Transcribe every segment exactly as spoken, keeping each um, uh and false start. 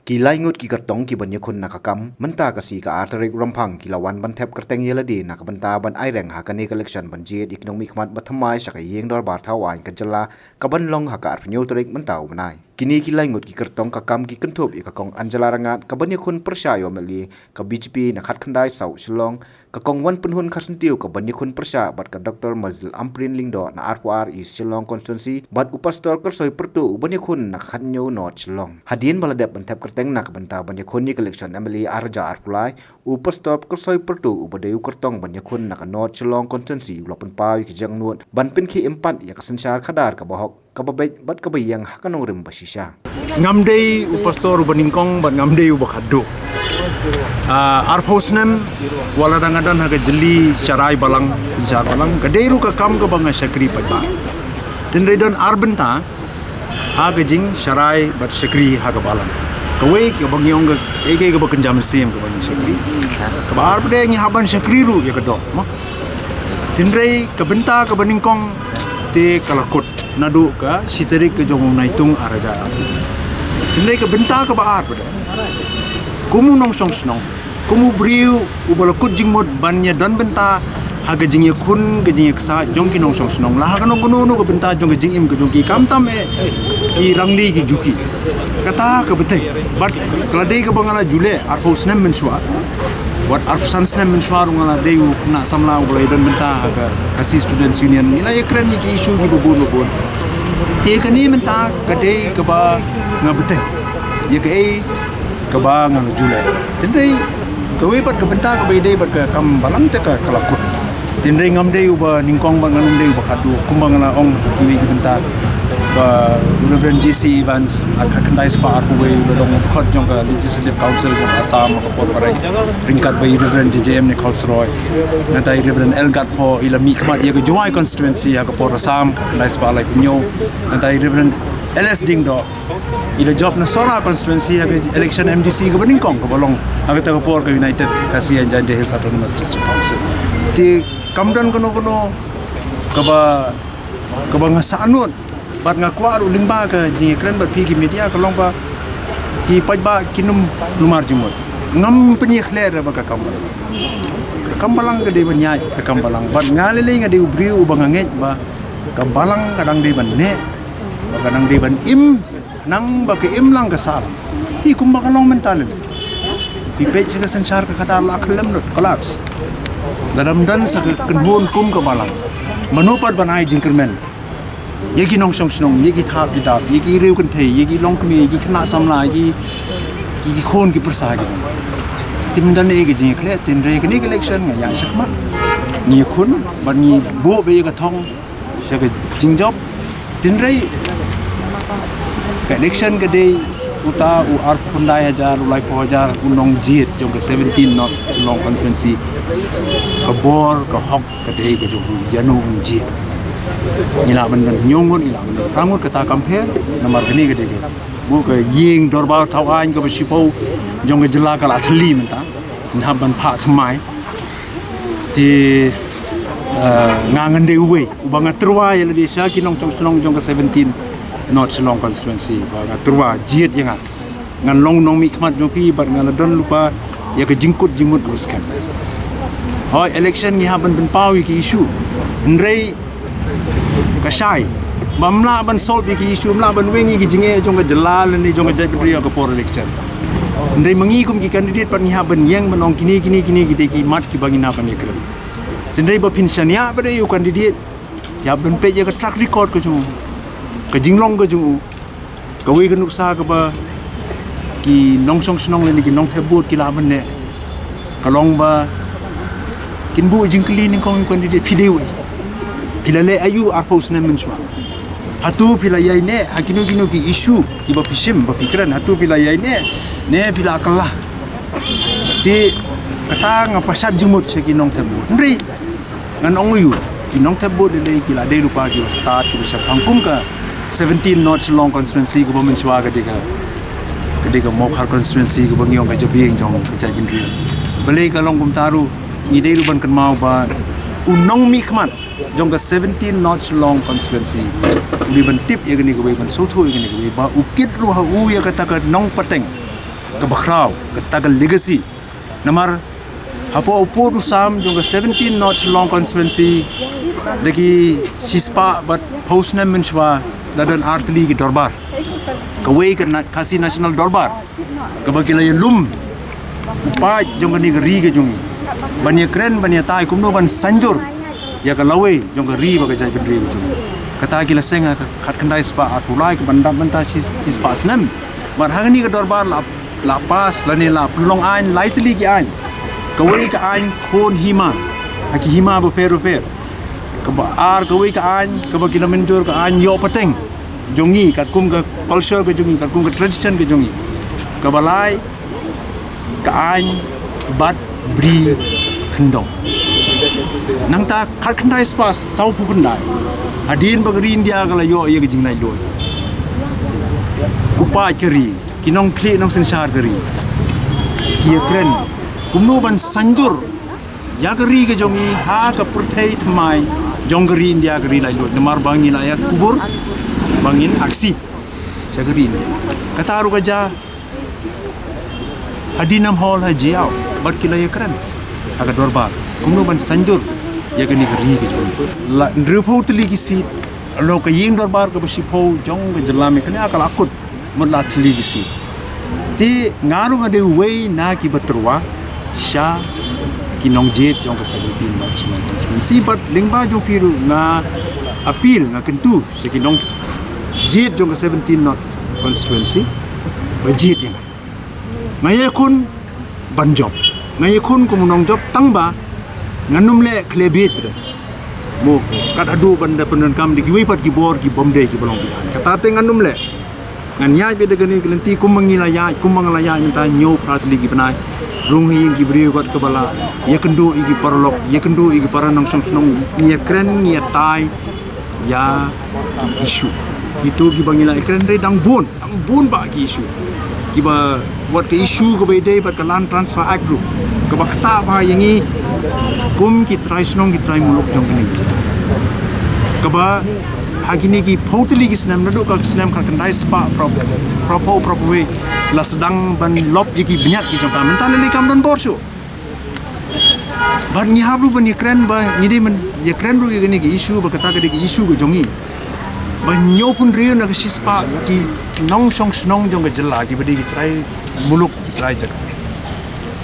Ki lai ngut ki kyrtong ki ban ïakhun na ka kam mynta ka sngi ka ar tarik Rymphang ki la wan ban thep kyrteng ïa lade na ka bynta ban aireng ha kane ka election ban jied ïa ki nongmihkhmat ba thymmai sha ka ïing dorbar thaw aiñ ka jylla ka ban long ha ka arphew hynñiew tarik mynta u bnai. Kine ki lai ngut ki kyrtong ka kam ki kynthup ïa ka Kong Angela Rangad ka ban ïakhun pyrshah ïa u M L A ka B J P na khatkhyndai South Shillong, ka Kong Wanpynhun Kharsyntiew ka ban ïakhun pyrshah bad ka Doctor Marzil Ampareen Lyngdoh na arphew ar East Shillong Constituency bad u Pastor Kyrsoi Pyrtuh u ban ïakhun na ka khathynñiew North Shillong. Hadien ba la dep ban thep kyrteng na ka bynta ban ïakhun ïa ka election M L A ar hajar arphew lai, u Pastor Kyrsoi Pyrtuh uba dei u kyrtong ban ïakhun na ka North Shillong Constituency u la pynpaw ïa ki jingangnud ban pynkhie im pat ïa ka synshar khadar kaba hok, kaba beit bad kaba ïeng ha ka nongrim ba shisha. Ngam dei u pastor uba nyngkong bad ngam dei uba khatduh. Ah, arphew snem wat la dang nga don ha ka jylli sharai balang, synshar balang, ka dei ruh ka kam kaba nga shakri paidbah. Tynrai don ar bynta ha ka jingsharai bad shakri ha ka balang. Kawei kaba ngi ong ka, eh, kaba kynja mynsiem kaba ngi shakri. Kaba ar pat de ngi hap ban shakri ruh ïa ka doh, mo. Tynrai ka bynta kaba nyngkong te ka la kut naduh ka shi tarik ka jong u Naitung ar hajar. Tynrai ka bynta kaba ar pat de, kum u nongshong shnong, kum u briew uba la kut jingmut ban ïa don bynta ha ka jingïakhun ka jingïaksaid jong ki nongshong shnong la ha kano kano ka bynta jong ka jingim ka jong ki, khamtam eh ki rangli ki juki. Kata ka bteng bad ka la dei kaba nga la ju leh arphew snem mynshuwa. Wat arphew san snem mynshuwa ruh nga la dei u khynnah samla uba la ïa don bynta ha ka Khasi Students Union. Ngi la ïakren ïa ki issue kiba bun ba bun. Te kane mynta ka dei kaba nga bteng ïa kaei kaba nga la ju leh. Tynrai kawei pat ka bynta kaba ïadei bad ka kam balang te ka, ka la kut. Tynrai ngam dei uba nyngkong bad ngam dei uba khatduh, kumba nga la ong kiwei ki bynta. Ba u Reverend J C Evans ha ka khyndai spah arphew wei u la long u dkhot jong ka Legislative Council jong Assam ha ka por ba rai, ryngkat bad i Reverend J J M Nichols Roy. Nangta i Reverend L Gatpho i la mihkhmat ïa ka Jowai constituency ha ka por Assam ha ka khyndai spah laiphew hynñiew. Nangta i Reverend L S Diengdoh i la jop na Sohra constituency ha ka election M D C kaba nyngkong kaba long ha kata ka por ka United Khasi and Jaintia Hills Autonomous District Council. Te kam don kano kano kaba, kaba nga sahnud bad nga kwah ruh lyngba ka jingïakren bad phi ki media ka long ba ki paidbah kin ym kulmar jingmut. Ngam pynïakhleh re ba ka kam balang, ka kam balang ka dei ban ïaid ka kam balang. Bad nga lei lei nga dei u briew uba nga ngeit ba ka balang ka dang dei ban neh, ba ka dang dei ban im, nang ba ka im lang ka sah lang. Phi kumba ka long mynta lei lei, phi peit sha ka synshar ka khadar la khlem lut, collapse. Lada ym don sa ka kynhun kum ka balang, mano pat ban ai jingkyrmen ïa ki nongshong shnong, ïa ki thap ki dap, ïa ki riew kynthei, ïa ki longkmie, ïa ki khynnah samla, ïa ki, ïa ki khun ki pyrsa ki. Te ym don ei ka jingïakhleh. Tynrai kane ka election nga ïaid shakhmat, ngi ïakhun bad ngi buh beit ïa ka thong sha ka jingjop. Tynrai ka election ka dei uta u arphew khyndai hajar, u laiphew hajar u nongjied jong ka seventeen North Shillong constituency. Ka bor ka hok ka dei ka jong u, ïano un jied. Ngi lah ban don hynñiew ngut, ngi lah ban don phra ngut, kata kam pher. Namar kane ka dei ka, bad ka ïing dorbar thaw aiñ kaba shiphew jong ka jylla ka la thylli mynta. Ngi hap ban phah thymmai. Te, eh, nga ngan dei uwei uba nga tyrwa ïa lade sha ki nongshong shnong jong ka seventeen North Shillong constituency, ba nga tyrwa jied ïa nga. Ngan long nongmihkhmat jong phi bad nga la don lypa ïa ka jingkut jingmut kaba skhem. Hooid, election ngi hap ban pynpaw ïa ki issue, hynrei ka shai ba ym lah ban solve ïa ki issue, ym lah ban weng ïa ki jingeh jong ka jylla lane jong ka jaitbynriew ha ka por election. Hynrei ma ngi kum ki candidate pat ngi hap ban ïeng ban ong kine, kine, kine ki dei ki mat kiba ngin hap ban ïakren. Tynrai ba phin shaniah pat ïa u candidate, ïa ban peit ïa ka track record ka jong u, ka jinglong ka jong u. Kawei ka nuksa kaba ki nongshong shnong lane ki nongthep vote ki lah ban leh ka long ba kin buh jingkylli nyngkong ïa u candidate, phi dei uei, phi la leh aïu arphew snem mynshuwa. Hato phi la ïaineh ha kino kino ki issue kiba phi shim ba phi kren, hato phi la ïaineh ne phi la kylla. Te kata nga pynshad jingmut sha ki nongthep vote. Hynrei ngan ong ïa u, ki nongthep vote lei lei ki la dei lypa kiba stad kiba shemphang kum ka seventeen North Shillong constituency kaba mynshuwa ka dei ka, ka dei ka Mawkhar constituency kaba ngi ong ka jabieng jong ka jaitbynriew. Balei ka long kumta ruh, ngi dei ruh ban kynmaw ba u nongmihkhmat jong ka seventeen North Shillong constituency u dei ban tip ïa kane kawei, ban sngewthuh ïa kane kawei ba u kit ruh ha u ïa kata ka nongpateng kaba khraw, kata ka legacy. Namar hapoh u pud u sam jong ka seventeen North Shillong constituency, da ki shispah bad phew snem mynshuwa, la don artylli ki dorbar. Kawei ka na-, Khasi National Dorbar, kaba ki la ïalum u paid jong kane ka ri ka jong ngi, ban ïakren, ban ïatai kumno ban saiñdur ïa ka lawei jong ka ri bad ka jaitbynriew ka jong ngi. Kata ki la seng ha ka khatkhyndai spah arphew lai, kaban dap mynta shi, shispah snem. Bad ha kane ka dorbar la, la pass lane la pynlong aiñ lai tylli ki aiñ. Kawei ka aiñ khun hima ha ki hima bapher bapher. Kaba ar, kawei ka aiñ kaba ki la mynjur, ka aiñ ïoh pateng jong ngi katkum ka culture ka jong ngi, katkum ka tradition ka jong ngi. Kaba lai, ka aiñ bat bri khyndew. Nangta khatkhyndai spah sawphew khyndai, hadien ba ka ri India ka la ïoh ïa ka jinglaitluid, u paid ka ri, ki nongkhlieh nongsynshar ka ri, ki ïakren kumno ban saiñdur ïa ka ri ka jong ngi ha ka pyrthei thymmai jong ka ri India, ka ri laitluid, namar ba ngi la ïa kubur, ba ngin aksi sha ka ri India. Kata ruh ka jia hadien nam hall ha Jaïaw, bad ki la ïakren ha ka dorbar kumno ban saiñdur ïa kane ka ri ka jong ngi. La hynriewphew tylli ki seat, halor ka ïing dorbar kaba shiphew jong ka jylla Meghalaya ka la kut mut la tylli ki seat. Te nga ruh nga dei uwei na kiba tyrwa sha ki nongjied jong ka seventeen North Shillong constituency, bad lyngba jong phi ruh nga appeal, nga kyntu sha ki nongjied jong ka seventeen North constituency ba jied ïa nga. Nga ïakhun ban jop, nga ïakhun kum u nongjop, tangba ngan ym leh khlem bieit bad mo, kat haduh ban da pyndonkam da kiwei pat ki bor ki bym dei kiba long bieit. Kata te ngan ym leh. Ngan ïaid beit da kane ka lynti kumba ngi la ïaid, kumba nga la ïaid mynta hynñiew phra tylli ki bnai, rung ha ïing ki briew, kat kaba la ïakynduh ïa ki paralok, ïakynduh ïa ki para nongshong shnong, ngi ïakren, ngi ïatai ïa ki issue. Kito kiba ngi la ïakren dei dang bun, dang bun bha ki issue. Kiba, wat ka issue kaba ïadei bad ka Land Transfer Act ruh, kaba ktah bha ïa ngi kum ki trai shnong, ki trai muluk jong kane. Kaba ha kine ki phew tylli ki snem, naduh ka snem khatkhyndai spah phra, phraphew, phraphew wei, la sdang ban lop ïa ki bniat ki jong ka, mynta lei lei kam don bor shuh. Bad ngi hap ruh ban ïakren, ba ngi dei ban ïakren ruh ïa kane ka issue, ba kata ka dei ka issue ka jong ngi. Ba hynñiewphew hynriew na ka shispah ki nongshong shnong jong ka jylla, kiba dei ki trai muluk, ki trai jaka,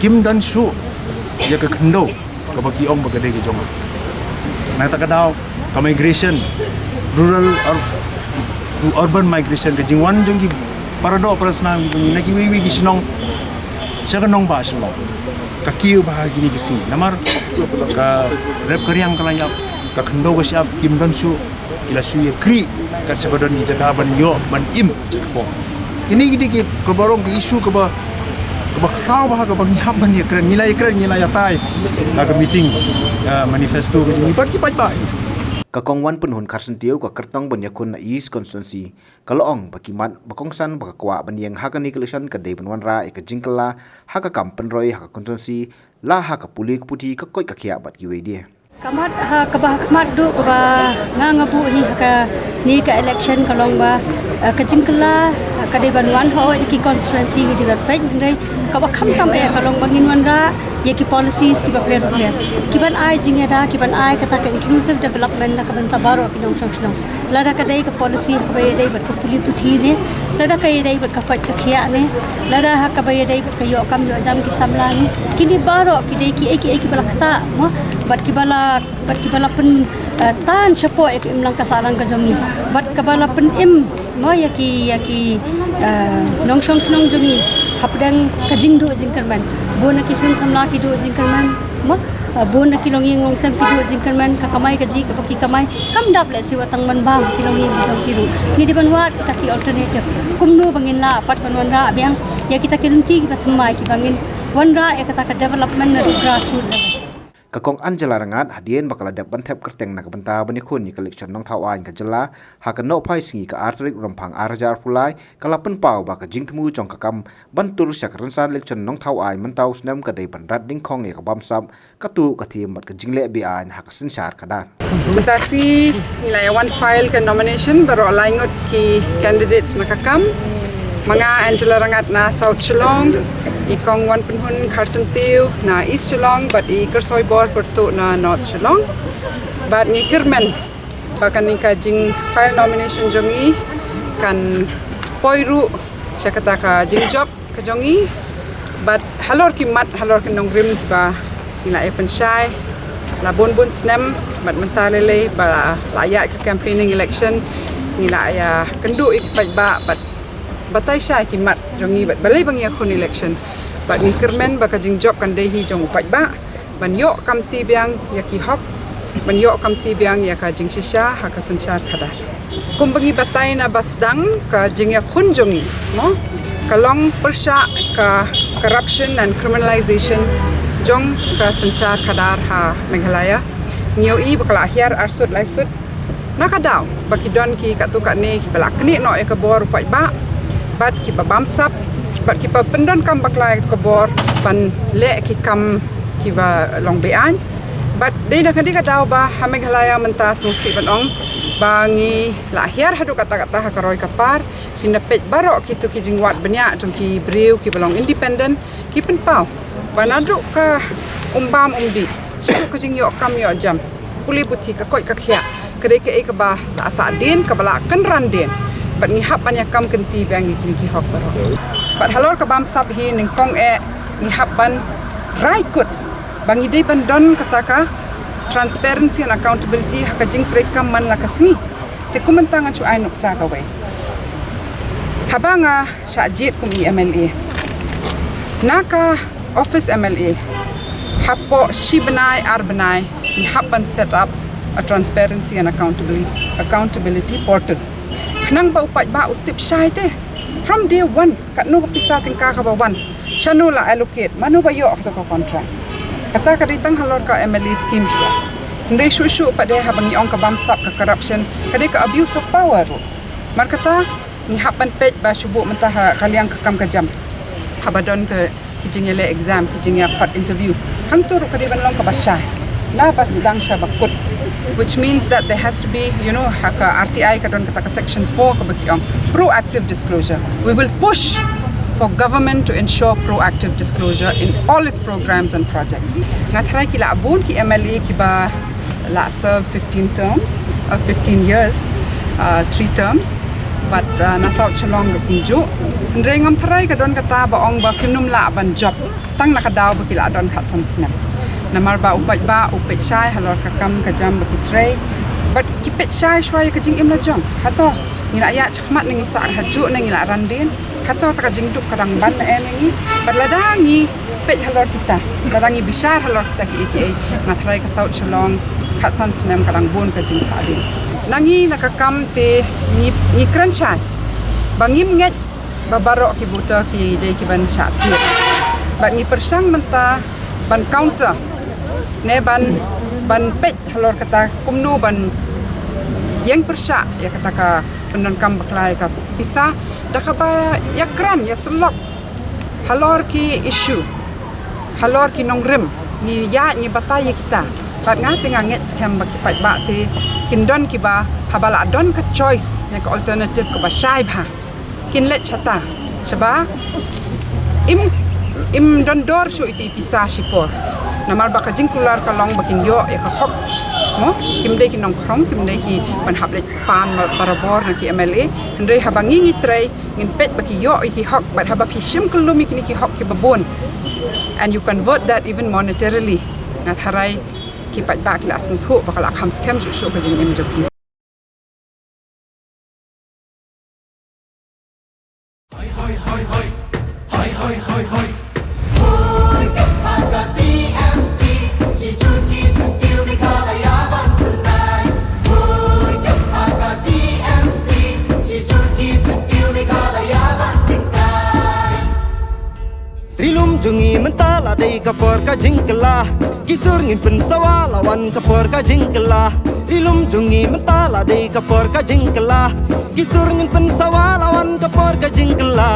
kim don shuh ïa ka khyndew kaba ki ong ba ka dei ka jong nga. Na kata ka daw, ka migration, rural or urban migration, ka jingwan jong ki paradoh parasnam jong ngi na kiwei kiwei ki shnong sha ka nongbah Shillong, ka kiew bha ha kine ki sngi. Namar ka rep ka riang ka la ïap, ka khyndew ka shyiap, kim don shuh, ki la shu ïakhrih kat shaba don ki jaka ban ïoh ban im jaka bor. Kine ki dei ki, kaba long ki issue kaba, kaba khraw bha, kaba ngi hap ban ïakren, ngi la ïakren, ngi la ïatai ha ka meeting, ah, manifesto ka jong ngi bad ki paidbah. Ka Kong Wanpynhun Kharsyntiew, ka kyrtong ban ïakhun na East Constituency, ka la ong ba ki mat ba kongsan ba ka kwah ban ïeng ha kane ka election ka dei ban wanrah ïa ka jingkylla ha ka kam pynroi ha ka constituency, la ha ka pule ka puthi, ka koit ka khiah bad kiwei de. Ka mat ha kaba ha khmat duh kaba nga nga buh hi ha kane ka election ka long ba, eh, ka jingkylla, eh, ka dei ban wan ha ïa ki constituency, ka dei ban peit, hynrei kaba khamtam eh ka long ba ngin wanrah ïa ki policies kiba pher pher, kiban ai jingïada, kiban ai kata ka inclusive development na ka bynta baroh ki nongshong shnong. Lada ka dei ka policy ha kaba ïadei bad ka pule puthi ne, lada ka ïadei bad ka koit ka khiah ne, lada ha kaba ïadei bad ka ïoh kam ïoh jam ki samla ne, kine baroh ki dei kiei kiei kiba la ktah mo, bad kiba la, bad kiba la pyn, eh, tan shapoh ïa ka imlang ka sahlang ka jong ngi, bad kaba la pynim mo ïa ki, ïa ki, eh, nongshong shnong jong ngi hapdeng ka jingduh jingkyrmen. Bun na ki khun samla ki duh jingkyrmen mo, eh, bun na ki longïing longsem ki duh jingkyrmen, ka kamai kajih kaba ki kamai kam dap lehse wat tang ban bam ki longïing ki jong ki ruh. Ngi dei ban wad kita ki alternative, kumno ba ngin lah pat ban wanrah biang ïa kita ki lynti kiba thymmai kiba ngin wanrah ïa kata ka development na grassroots level. Ka Kong Angela Rangad, hadien ba ka la dep ban thep kyrteng na ka bynta ban ïakhun ïa ka election nongthaw aiñ ka jylla ha ka nohphai sngi ka ar tarik Rymphang ar hajar arphew lai, ka la pynpaw ba ka jingthmu jong ka kam ban tur sha ka rynsan election nongthaw aiñ mynta u snem ka dei ban rat dyngkhong ïa ka bamsap, ka tuh ka thiem bad ka jingleh be-aiñ ha ka synshar khadar. Mynta shi ngi la ïa wan file ka nomination baroh lai ngut ki candidates na ka kam. Ma nga Angela Rangat na South Shillong, i Kong Wanpynhun Kharsyntiew na East Shillong, bad i Kyrsoibor Pyrtuh na North Shillong. Bad ngi kyrmen ba kane ka jing file nomination jong ngi kan poi ruh sha kata ka jingjop ka jong ngi. Bad halor ki mat, halor ki nongrim kiba ngi la ïa pynshai la bun bun snem, bad mynta lei lei ba la ïa ka campaigning election, ngi la ïa kynduh ïa ki paidbah bad batai shai ki mat jong ngi bad balei ba ngi ïa khun election. Bad ngi kyrmen ba ka jingjop kan dei hi jong u paidbah ban ïoh kamti biang ïa ki hok, ban ïoh kamti biang ïa ka jingshisha ha ka synshar khadar. Kumba ngi batai na ba sdang, ka jingïakhun jong ngi, mo, ka long pyrshah ka corruption and criminalization jong ka synshar khadar ha Meghalaya. Ngi ïohi ba ka la hiar arsut laisut na ka daw ba ki don ki katto katne kiba la knieh noh ïa ka bor u paidbah bad kiba bamsap bad kiba pyndonkam bakla ïa ka bor ban leh ki kam kiba long beaiñ. Bad dei na kane ka daw ba ha Meghalaya mynta sngewsih ban ong ba ngi la hiar haduh katta katta ha ka roi ka par. Phin da peit baroh kito ki jingwad bniah jong ki briew kiba long independent, ki pynpaw ba naduh ka um bam um dih shaduh ka jingïoh kam ïoh jam, pule puthi, ka koit ka khiah, ka dei kaei kaba la sahdien, kaba la kynran dien. Bad ngi hap ban ïa kam kynti biang ïa kine ki hok baroh. Bad halor ka bamsap hi nyngkong eh ngi hap ban rai kut ba ngi dei ban don kata ka transparency and accountability ha ka jingtrei kam man la ka sngi. Te kumta ngan shu ai nuksa kawei. Haba nga shah jied kum i M L A, na ka office M L A, hapoh shi bnai ar bnai ngi hap ban set up a transparency and accountability, accountability portal. Khnang ba u paidbah u tip shai te from day one, katno ka pisa tyngka kaba wan, shano la allocate, mano ba ïoh kato ka contract. Kata ka dei tang halor ka M L A scheme shuwa. Hynrei shuh shuh pat de haba ngi ong ka bamsap, ka corruption, ka dei ka abuse of power ruh. Namar kata ngi hap ban peit ba shu buh mynta ha ka liang ka kam ka jam, haba don ka ki jingïaleh exam, ki jingïakhot interview, hangto ruh ka dei ban long kaba shai na ba sdang sha ba kut. Which means that there has to be, you know, ha ka R T I ka don kata ka section four kaba ki ong proactive disclosure. We will push for government to ensure proactive disclosure in all its programs and projects. Nga tharai ki la bun ki M L A kiba la serve fifteen terms, uh, fifteen years, uh, three terms. Bad, uh, na South Shillong ruh kumjuh. Hynrei ngam tharai ka don kata ba ong ba kim nym lah ban jop tang na ka daw ba ki la don khatsan snem. Namar ba u paidbah u peit shai halor ka kam ka jam ba ki trei. Bad ki peit shai shuwa ïa ka jingim la jong. Hato ngi la ïaid shakhmat ne ngi sah hajuh ne ngi la ran dien? Hato ta ka jingduk ka dang ban ne em ïa ngi? Bad lada ngi peit halor kita, lada ngi bishar halor kita kiei kiei, nga tharai ka South Shillong khatsan snem ka dang bun ka jingsahdien. Na ngi na ka kam te ngi, ngi kren shai ba ngim ngeit ba baroh ki voter ki dei ki ban shah thied. Bad ngi pyrshang mynta ban counter ne ban, ban peit halor kata kumno ban ïeng pyrshah ïa kata ka pyndonkam bakla ïa ka pisa da kaba ïakren ïasyllok halor ki issue, halor ki nongrim. Ngi ïaid ngi batai ïa kita. Bad nga te nga ngeit skhem ba ki paidbah te kin don kiba, haba la don ka choice ne ka alternative kaba shai bha, kin leit shata. Shaba im, im don dor shuh iti i pisa shipor. Namar ba ka jingkular ka long ba kin ïoh ïa ka hok. Mo, kim dei ki nongkhrong, kim dei ki ban hap leit pan barabor na ki M L A. Hynrei haba ngi ngi trei, ngin peit ba ki ïoh ïa ki hok, bad haba phi shim kyllum ïa kine ki hok kiba bun, and you convert that even monetarily, nga tharai ki paidbah ki la sngewthuh ba ka la kham skhem shuh shuh ka jingim jong ki. Ri lum jong ngi mynta la dei ka por ka jingkylla. Ki sur ngin pynsawa la wan ka por ka jingkylla. Ri lum jong ngi mynta la dei ka por ka jingkylla. Ki sur ngin pynsawa la wan ka por ka jingkylla.